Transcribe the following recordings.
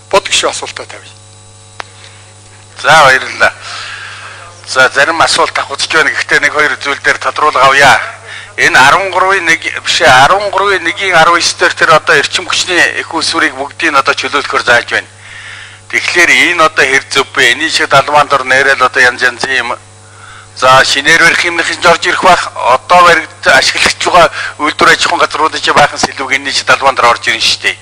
Бод гişүү асуултаа тавья. За баярлалаа. За зарим асуулт авах гэж байна. Гэхдээ нэг хоёр зүйл дээр тодруулга авъя. Энэ 13-ын 1 биш 13-ын 1-ийн 19 дээр тэр одоо эрчим хүчний эх үүсвэрийг бүгдийг одоо чөлөөлөхөөр зааж байна. Тэгэхээр энэ одоо хэр зөв бэ? Энэ шиг далмаан дор нэрэл одоо янз янзын юм. За шинээр барих юмных нь орж ирэх байх. Одоо баригд ашиглаж байгаа үйлдвэр аж ахуйн газруудын чи баахан сэлүүг энэ шиг далмаан дор орж ирнэ шүү дээ.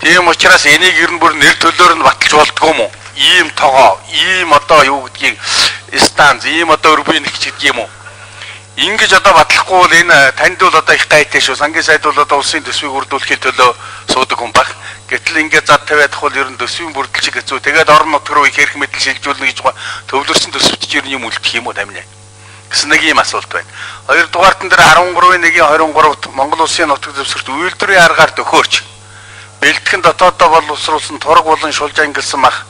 Тийм учраас энийг ер нь бүр нэр төлөөр нь баталж болдгоо юм уу? Ийм тогоо, ийм одоо юу гэдгийг станц, ийм одоо өрбийн нэгч гэдэг юм уу? Ингэж одоо батлахгүй бол энэ танд бол одоо их гайтай шүү. Сангийн сайд бол одоо улсын төсвийг бүрдүүлэхийн төлөө суудаг хүн баг. Гэтэл ингээд зад тавиадах бол ер нь төсвийн бүрдэл чиг хэцүү. Тэгээд орон нутг руу их эрх мэдэл шилжүүлнэ гэж төвлөрсөн төсөвт ер нь юм үлдэх юм уу тамина гэсэн нэг ийм асуулт байна. Хоёрдугаарт нь дээр 13-ын 1-ийн 23-т Монгол улсын нутаг дэвсгэрт үйлдвэрийн аргаар төхөөрч бэлтгэн дотооддоо боловсруулсан тураг болон шулж ангилсан мах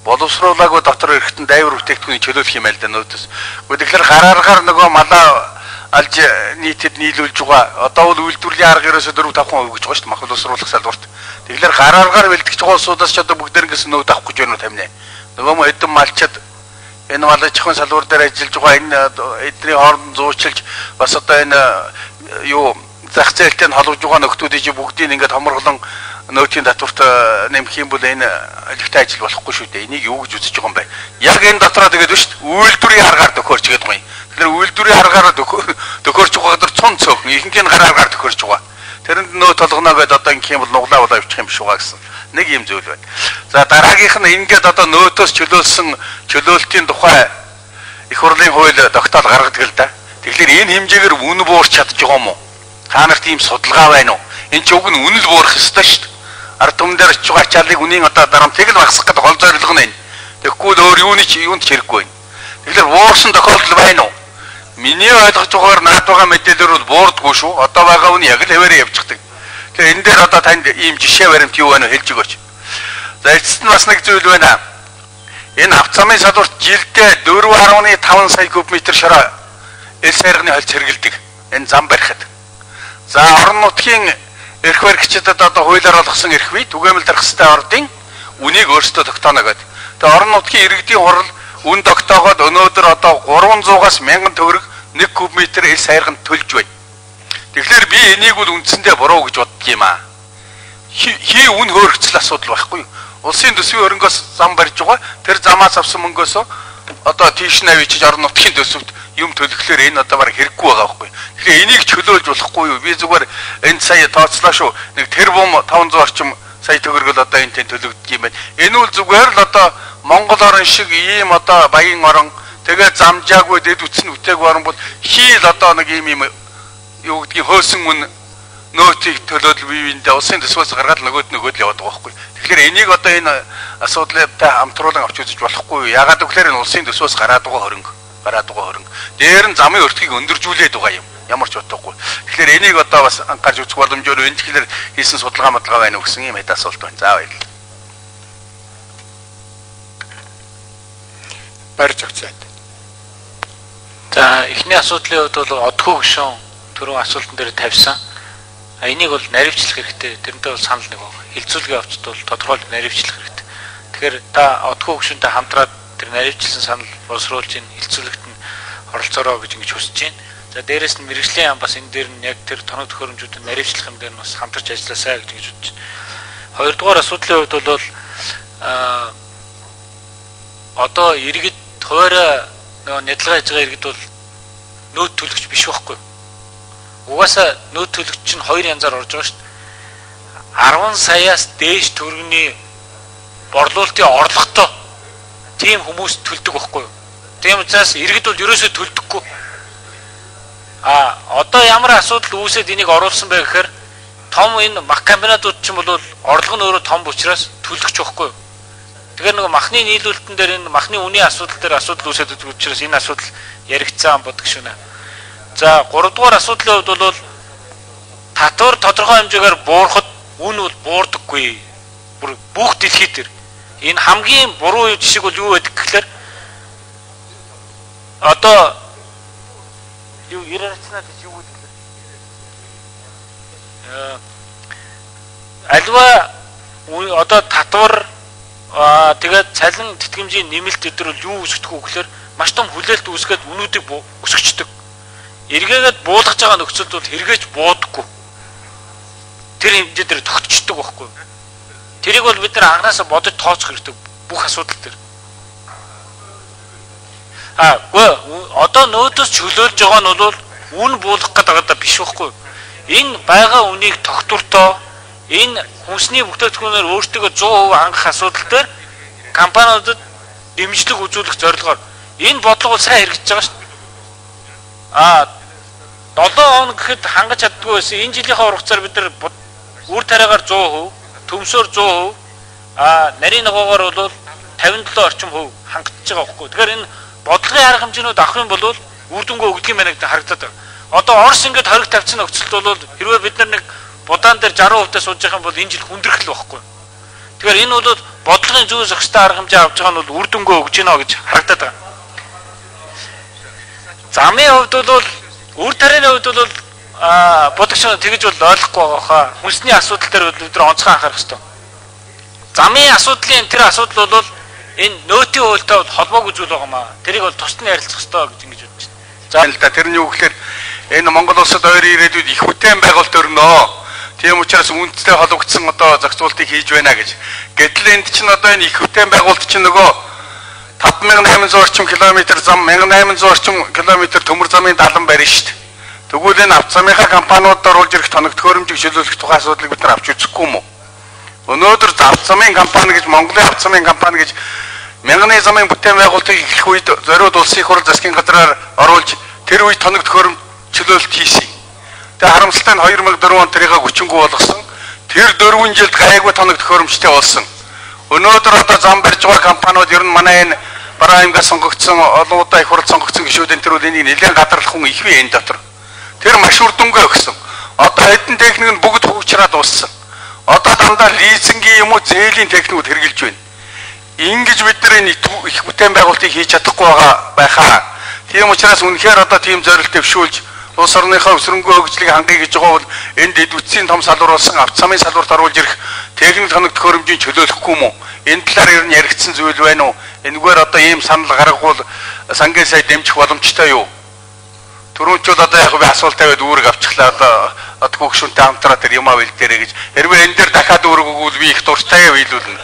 боловсруулаагүй дотор эрэхтэн дайвар бүтээгдэхүүнийг чөлөөлөх юм айл да нөөдөс. Гэхдээ тэгэхээр гарааргаар нөгөө малаа алж нийтэд нийлүүлж байгаа. Одоо бол үйлдвэрлэлийн арга ерөөсөө 4-5% гэж байгаа шүү дээ мах боловсруулах салбарт. Тэгэхээр гарааргаар бэлтгэж байгаа улсуудаас ч одоо бүгдээр ингэсэн нөөд авах гэж байна уу тамина. Нөгөө мө хэдэн малчид энэ мал аж ахуйн салбар дээр ажиллаж байгаа энэ эдний хооронд зуучилж бас одоо энэ юу зах зээлтэй нь холбож байгаа нөхдүүдийг чи бүгдийг ингээд томорглон нөөтийн татварт нэмэх юм бол энэ олигтой ажил болохгүй шүү дээ. Энийг юу гэж үзэж байгаа юм бэ? Яг энэ дотроо тэгээд биш үү? Үйлдвэрийн аргаар төхөөрч гэдэг юм. Тэгэхээр үйлдвэрийн аргаар төхөөрч байгаа газар цун цөөхөн ихэнх нь гар аргаар төхөөрч байгаа. Тэрэнд нөөт толгоно гэдээ одоо ингэх юм бол нуглаа болоо явчих юм биш үү гэсэн нэг юм зүйл байна. За дараагийнх нь ингээд одоо нөөтөөс чөлөөлсөн чөлөөлтийн тухай их хурлын хууль тогтоол гаргадаг л да. Тэгэхээр энэ хэмжээгээр үн буурч чадж байгаа юм уу? Та нарт ийм судалгаа байна уу? Энэ ч уг нь үнэл буурах ёстой шүү дээ. Ард түмэн дээр очиж байгаа ачааллыг үнийн одоо дарамтыг л багасгах гэдэг гол зорилго нь энэ. Тэгэхгүй л өөр юуны ч юунд ч хэрэггүй байна. Тэгэхээр буурсан тохиолдол байна уу? Миний ойлгож байгаагаар наад байгаа мэдээлэлээр бол буурдаггүй шүү. Одоо байгаа үн яг л хэвээрээ явчихдаг. Тэгэхээр энэ дээр одоо танд ийм жишээ баримт юу байна вэ хэлж өгөөч. За эцэст нь бас нэг зүйл байна. Энэ авто замын салбарт жилдээ 4.5 сая куб метр шороо эл сайрганы хольц хэрэгэлдэг. Энэ зам барихад. За орон нутгийн эрх баригчдад одоо хуулиар олгосон эрх бий түгээмэл дарах ёстой ордын үнийг өөрсдөө тогтооно гэдэг. Тэгээ орон нутгийн иргэдийн хурал үн тогтоогоод өнөөдөр одоо 300-аас 1000 төгрөг 1 куб метр эл сайрганд төлж байна. Тэгэхээр би энийг бол үндсэндээ буруу гэж боддог юм аа. Хий үн хөөрөгцөл асуудал байхгүй юу? Улсын төсвийн хөрөнгөөс зам барьж байгаа. Тэр замаас авсан мөнгөөс одоо тийш навичиж орон нутгийн төсөвт юм төлөхлөөр энэ одоо баг хэрэггүй байгаа байхгүй. Тэгэхээр энийг чөлөөлж болохгүй юу? Би зүгээр энэ сая тооцлоо шүү. Нэг тэрбум 500 орчим сая төгрөгөл одоо энэ тэн төлөгддөг юм байна. Энэ үл зүгээр л одоо Монгол орн шиг ийм одоо баян орн тэгээ замжаагүй дэд үтсэн үтээгүй орн бол хийл одоо нэг ийм юм юу гэдгийг хөөсөн үн нөөцийг төлөөд бие биендээ улсын төсвөөс гаргаад нөгөөд л яваад байгаа байхгүй. Тэгэхээр энийг одоо энэ асуудлыг та хамтруулан авч үзэж болохгүй юу? Яагаад гэвэл энэ улсын төсвөөс гараад байгаа хөрөнгө, гараад байгаа хөрөнгө. Дээр нь замын өртгийг өндөржүүлээд байгаа юм. Ямар ч утгагүй. Тэгэхээр энийг одоо бас анхаарч үзэх боломжтой. Энэ тэгэхээр хийсэн судалгаа мадлага байна уу гэсэн юм хэд асуулт байна. За баярлалаа. Барь зогцоод. За эхний асуудлын хувьд бол одгүй гишүүн түрүүн асуултан дээр тавьсан. Энийг бол наривчлах хэрэгтэй. Тэрнтэй бол санал нэг баг. Хилцүүлгийн явцад бол тодорхойлт наривчлах хэрэгтэй. Тэгэхээр та одгүй гишүүнтэй хамтраад тэр наривчлсан санал боловсруулж ин хилцүүлэгт нь оролцоороо гэж ингэж хүсэж байна. За дээрэс нь мэрэгжлийн яам бас энэ дээр нь яг тэр тоног төхөөрөмжүүдэд наривчлах юм дээр нь бас хамтарч ажилласаа гэж ингэж бодож байна. Хоёрдугаар асуудлын хувьд бол одоо иргэд хуваараа нөгөө нядалгаа хийж байгаа иргэд бол нөөт төлөгч биш байхгүй. Угаасаа нөөт төлөгч чинь хоёр янзаар орж байгаа шүү дээ. 10 саяас дээш төгрөгийн борлуулалтын орлоготой тийм хүмүүс төлдөг байхгүй юу? Тийм учраас иргэд бол ерөөсөө төлдөггүй. А одоо ямар асуудал үүсээд энийг оруулсан бэ гэхээр том энэ мах комбинатууд чинь бол орлого нь өөрөө том учраас төлөгч байхгүй юу? Тэгэхээр нөгөө махны нийлүүлэлтэн дээр энэ махны үнийн асуудал дээр асуудал үүсээд байдаг учраас энэ асуудал яригдсан бодог шүнэ. За 3 дугаар асуудлын хувьд бол татвар тодорхой хэмжээгээр буурахад үн бол буурдаггүй. Бүр бүх дэлхий дээр энэ хамгийн буруу жишг бол юу байдаг гэхээр одоо юу иррационал гэж юу гэдэг вэ? Альва Одоо татвар тэгээд цалин тэтгэмжийн нэмэлт өдр бол юу үүсгэх вэ гэхээр маш том хүлээлт үүсгээд үнүүдийг өсгөчдөг. Эргээгээд буулгаж байгаа нөхцөлд бол хэрэгэж буудаггүй. Тэр хэмжээ дээр тогтчдөг байхгүй. Тэрийг бол бид нар анхнаасаа бодож тооцох хэрэгтэй бүх асуудал дээр. Үгүй одоо нөөдөөс чөлөөлж байгаа нь бол үн буулгах гэдэг байгаа биш байхгүй. Энэ байгаа үнийг тогтвортой энэ хүнсний бүтээгдэхүүнээр өөртөө 100% хангах асуудал дээр компаниудад дэмжлэг үзүүлэх зорилгоор энэ бодлого бол сайн хэрэгжиж байгаа шүү дээ. 7 хоног гэхэд хангаж чаддгүй байсан. Энэ жилийнхээ ургацаар бид нар үр тариагаар 100%, төмсөөр 100%, нарийн ногоогоор бол 57 орчим хувь хангаж байгаа байхгүй. Тэгэхээр энэ бодлогын арга хэмжээнүүд авах юм бол үр дүнгээ өгдөг юм байна гэдэг харагдаад байна. Одоо Орос ингээд хориг тавьсан нөхцөлд бол хэрвээ бид нар нэг будаан дээр 60% сууж байгаа юм бол энэ жил хүндрэх л байхгүй. Тэгэхээр энэ бол бодлогын зүйн зохистой арга хэмжээ авч байгаа нь бол үр дүнгээ өгж гинэ гэж харагдаад байна. Замын хувьд бол үр тарианы хувьд бол бодогч тэгж бол ойлгохгүй байгаа хаа. Хүнсний асуудал дээр бол бид нар онцгой анхаарах хэрэгтэй. Замын асуудлын тэр асуудал бол энэ нөөтийн хуультай бол холбоогүй зүйл байгаа маа. Тэрийг бол тусад нь ярилцах хэрэгтэй гэж ингэж бодож байна. За л да тэр нь юу гэхээр энэ Монгол улсад ойрын ирээдүйд их бүтээн байгуулалт өрнөө. Тийм учраас үнэтэй холбогдсон одоо зохицуултыг хийж байна гэж. Гэтэл энд чинь одоо энэ их бүтээн байгуулалт чинь нөгөө 5800 орчим километр зам, 1800 орчим километр төмөр замын далан барина шүү дээ. Тэгвэл энэ авто замынхаа компаниудад оруулж ирэх тоног төхөөрөмжийг чөлөөлөх тухай асуудлыг бид нар авч үзэхгүй юм уу? Өнөөдөр авто замын компани гэж Монголын авто замын компани гэж мянганы замын бүтээн байгуулалтыг эхлэх үед зориуд улсын их хурл засгийн газраар оруулж тэр үед тоног төхөөрөмж чөлөөлөлт хийсэн. Тэгээ харамсалтай нь 2004 он тэрийг хүчингү болгосон. Тэр 4 жилд гайгүй тоног төхөөрөмжтэй болсон. Өнөөдөр одоо зам барьж байгаа компаниуд ер нь манай энэ Бараа аймгаас сонгогдсон олон удаа их хурл сонгогдсон гишүүдийн тэр үл энийг нэлээд гадарлах хүн их бий энэ дотор. Тэр маш үр дүнгээ өгсөн. Одоо хэдэн техник нь бүгд хөгжраад дууссан. Одоо дандаа лизингийн юм уу зээлийн техникүүд хэрэгжилж байна. Ингэж бид нар энэ их бүтээн байгуулалтыг хийж чадахгүй байгаа байхаа. Тийм учраас үнэхээр одоо тийм зорилт дэвшүүлж улс орныхоо өсрөнгөө хөгжлийг хангая гэж байгаа бол энд эд үтсийн том салбар болсон авто замын салбарт оруулж ирэх техник тоног төхөөрөмжийн чөлөөлөхгүй юм уу? Энэ талаар ер нь яригдсан зүйл байна уу? Энэгээр одоо ийм санал гаргавал сангийн сая дэмжих боломжтой юу? Түрүүнчүүд одоо яг би асуулт тавиад үүрэг авчихлаа одоо одгүй гүшүүнтэй хамтраа тэр юм аа бэлдээрэй гэж. Хэрвээ энэ дээр дахиад үүрэг өгвөл би их дуртай биелүүлнэ.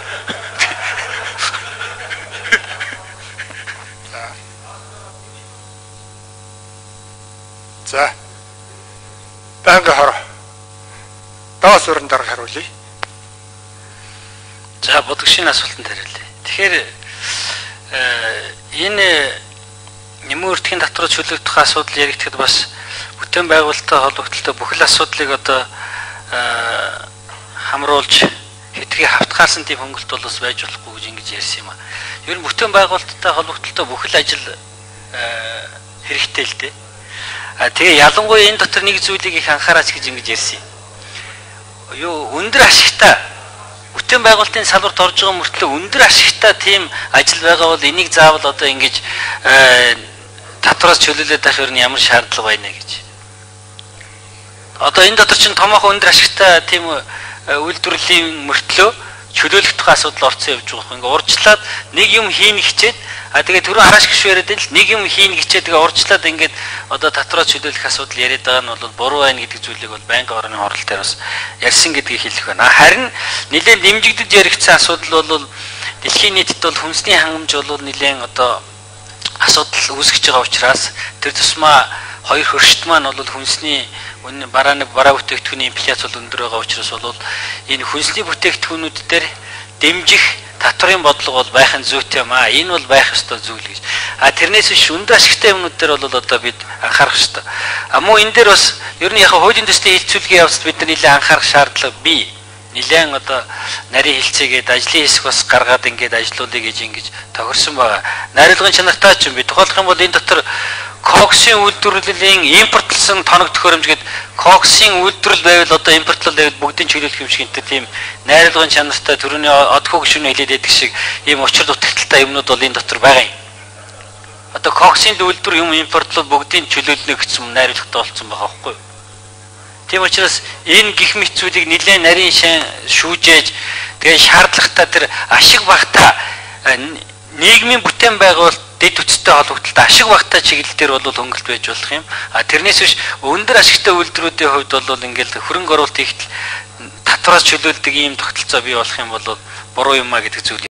За. Байнгын хороо. Даваас өрн дарга хариулъя. За бодогшийн асуултанд хариулъя. Тэгэхээр энэ нэмэн өртгийн татвараа чөлөөгдөх асуудал яригдэхэд бас бүтээн байгуулалттай холбогдлолтой бүхэл асуудлыг одоо хамруулж хэтэрхий хавтгаарсан тийм хөнгөлт бол бас байж болохгүй гэж ингэж ярьсан юм а. Ер нь бүтээн байгуулалттай холбогдлолтой бүхэл ажил хэрэгтэй л дээ. Тэгээ ялангуяа энэ дотор нэг зүйлийг их анхаараач гэж ингэж ярьсан юм. Юу өндөр ашигтай бүтээн байгуулалтын салбарт орж байгаа мөртлөө өндөр ашигтай тийм ажил байгаа бол энийг заавал одоо ингэж татвараас чөлөөлөд байх ер нь ямар шаардлага байна гэж. Одоо энэ дотор чинь томоохон өндөр ашигтай тийм үйлдвэрлэлийн мөртлөө чөлөөлөх асуудал орцсон явж байгаа юм. Ингээ урьдчилаад нэг юм хийнэ хичээд тэгээ түрүүн харааш гişүү яриад л нэг юм хийнэ хичээд тэгээ урьдчилаад ингээд одоо татвараа чөлөөлөх асуудал яриад байгаа нь бол буруу байна гэдэг зүйлийг бол байнгын орны хурал дээр бас ярьсан гэдгийг хэлэх байна. Харин нэлээд дэмжигдэж яригдсан асуудал бол дэлхийн нийтэд бол хүнсний хангамж бол нэлээд одоо асуудал үүсгэж байгаа учраас тэр тусмаа хоёр хөршид маань бол хүнсний барааны бараа бүтээгдэхүүний инфляц бол өндөр байгаа учраас бол энэ хүнсний бүтээгдэхүүнүүд дээр дэмжих татварын бодлого бол байх нь зүйтэй юм аа. Энэ бол байх ёстой зүйл гэж. А тэрнээс биш өндөр ашигтай юмнууд дээр бол одоо бид анхаарах ёстой. А мөн энэ дээр бас ер нь яг хуулийн төслийн хилцүүлгийн явцад бид нар нэлээд анхаарах шаардлага бий. Нэлээд одоо нарийн хилцээгээд ажлын хэсэг бас гаргаад ингээд ажиллуулъя гэж ингэж тохирсон байгаа. Найруулгын чанартай ч юм би. Тухайлх юм бол энэ дотор коксын үйлдвэрлэлийн импортлсон тоног төхөөрөмж гээд коксын үйлдвэрлэл байвал одоо импортлол байвал бүгдийн чөлөөлөх юм шиг энэ тийм найруулгын чанартай төрөний одхоо гүшүүний хэлээд байдаг шиг ийм учир дутагдaltaй юмнууд бол энэ дотор байгаа юм. Одоо коксын үйлдвэр юм импортлол бүгдийн чөлөөлнө гэсэн найруулгатай болсон байгаа байхгүй юу? Тийм учраас энэ гих мэт зүйлийг нэлээд нарийн шин шүүжээж тэгээ шаардлагатай тэр ашиг багтаа нийгмийн бүтээн байгуулалт дэд хүчтэй холбогдлолтой ашиг багтаа чиглэл дээр бол хөнгөлт байж болох юм. А тэрнээс биш өндөр ашигтай үйлдвэрүүдийн хувьд бол ингээл хөрөнгө оруулалт хийхдээ татвараас чөлөөлдөг ийм тогтолцоо бий болох юм бол буруу юм а гэдэг зүйл.